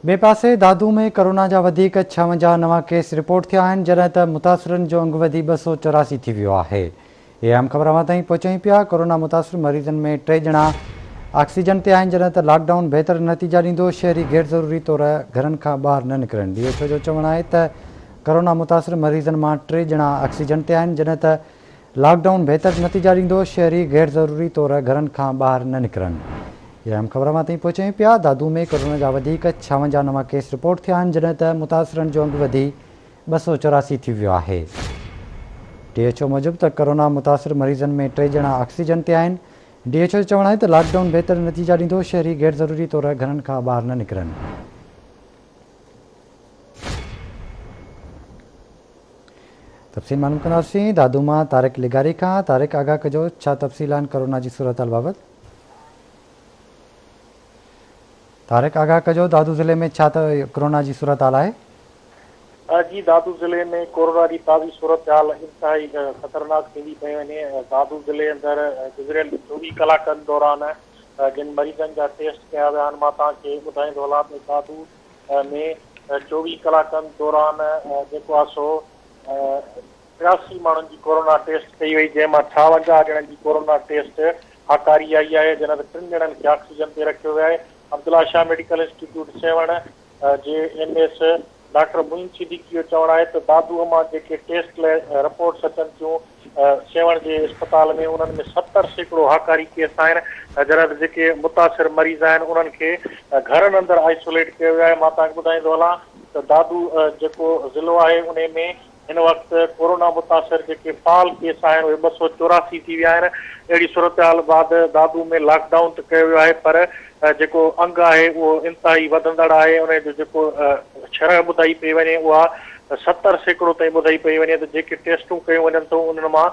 ٻئي پاسي دادو ۾ ڪرونا جا وڌيڪ 56 نوان ڪيس رپورٽ ٿيا آهن جڏهن ته متاثرن جو انگ وڌي 284 ٿي ويو آهي. اهي اهم خبر اوهان تائين پهچايون پيا ڪرونا متاثر مريضن ۾ ٽي ڄڻا آڪسيجن تي آهن جڏهن ته لاڪ ڊائون بهتر نتيجا ڏيندو شهري غير ضروري طور گهرن کان ٻاهر نه نڪرن ڊي ايڇ او جو چوڻ آهي ته ڪرونا متاثر مريضن مان ٽي ڄڻا آڪسيجن تي آهن جڏهن ته لاڪ ڊائون بهتر نتيجا ڏيندو، شهري غير ضروري طور گهرن کان ٻاهر نه نڪرن. اها اهم خبر اوهان تائين پهچايون پيا، دادو ۾ ڪورونا جا وڌيڪ 56 نوان ڪيس رپورٽ ٿيا آهن جڏهن ته متاثرن جو انگ وڌي 284 ٿي ويو آهي. ڊي ايڇ او موجب ته ڪورونا متاثر مريضن ۾ ٽي ڄڻا آڪسيجن تي آهن. ڊي ايڇ او جو چوڻ آهي ته لاڪ ڊائون بهتر نتيجا ڏيندو، شهري غير ضروري طور گهرن کان ٻاهر نه نڪرن. تفصيل معلوم ڪنداسين دادو مان طارق لغاري کان طارق آگاهه ڪجو ڇا تفصيل آهن ڪورونا جي صورتحال بابت طارق آگاهه ڪجو دادو ضلعي ۾ ڇا ڪورونا جي صورتحال آهي. جي دادو ضلعي ۾ ڪورونا جي تازي صورتحال انتهائي خطرناڪ ٿيندي پئي وڃي دادو ضلعي اندر گذريل 24 ڪلاڪن دوران جن مريضن جا ٽيسٽ ڪيا ويا آهن مان توهان کي ٻڌائيندو هلان ته دادو ۾ 24 ڪلاڪن دوران جيڪو آهي سو 83 ماڻهن جي ڪورونا ٽيسٽ ڪئي وئي جنهن مان 56 ڄڻن جي ڪورونا ٽيسٽ هاڪاري آئي آهي جڏهن ته ٽن ڄڻن کي آڪسيجن تي رکيو ويو آهي عبدالله شاهه ميڊيڪل انسٽيٽيوٽ سيوهڻ جي M S doctor Moin Siddiqui جو چوڻ آهي ته دادوء مان جيڪي ٽيسٽ لاء رپورٽس اچن ٿيون سيوهڻ جي اسپتال ۾ انهن ۾ 70% هاڪاري ڪيس آهن جڏهن ته جيڪي متاثر مريض آهن انهن کي گهرن اندر آئسوليٽ ڪيو ويو آهي مان توهان کي ٻڌائيندو هلان ته دادو جيڪو ضلعو آهي انهي ۾ هن وقت ڪورونا متاثر جيڪي فعال ڪيس آهن اهي 284 ٿي ويا آهن اهڙي صورتحال بعد دادو ۾ لاڪ ڊائون ته ڪيو ويو آهي پر جيڪو انگ آهي اهو انتهائي وڌندڙ آهي انهي جو جيڪو شرح ٻڌائي پئي وڃي اها 70% تائين ٻڌائي پئي وڃي ته جيڪي ٽيسٽون ڪيون وڃن ٿيون انهن مان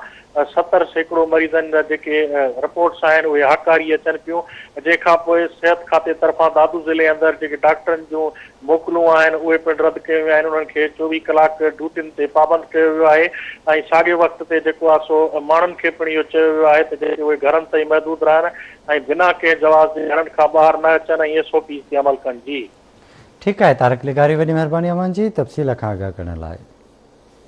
70% مريضن جا جيڪي رپورٽس آهن اهي هاڪاري اچن پيون جنهن کان پوء صحت کاتي طرفان دادو ضلعي اندر جيڪي ڊاڪٽرن جون موڪلون آهن اهي پڻ رد ڪيون ويون آهن انهن کي 24 ڪلاڪ ڊيوٽين تي پابند ڪيو ويو آهي ۽ ساڳئي وقت تي جيڪو آهي سو ماڻهن کي پڻ اهو چيو ويو آهي ته جيڪي اهي گهرن تائين محدود رهن ۽ بنا ڪنهن جواز جي گهرن کان ٻاهر نه اچن ۽ ايس او پيز تي عمل ڪن جي. ٺيڪ آهي طارق لغاري وڏي مهرباني اوهان جي تفصيل کان آگاهه ڪرڻ لاء.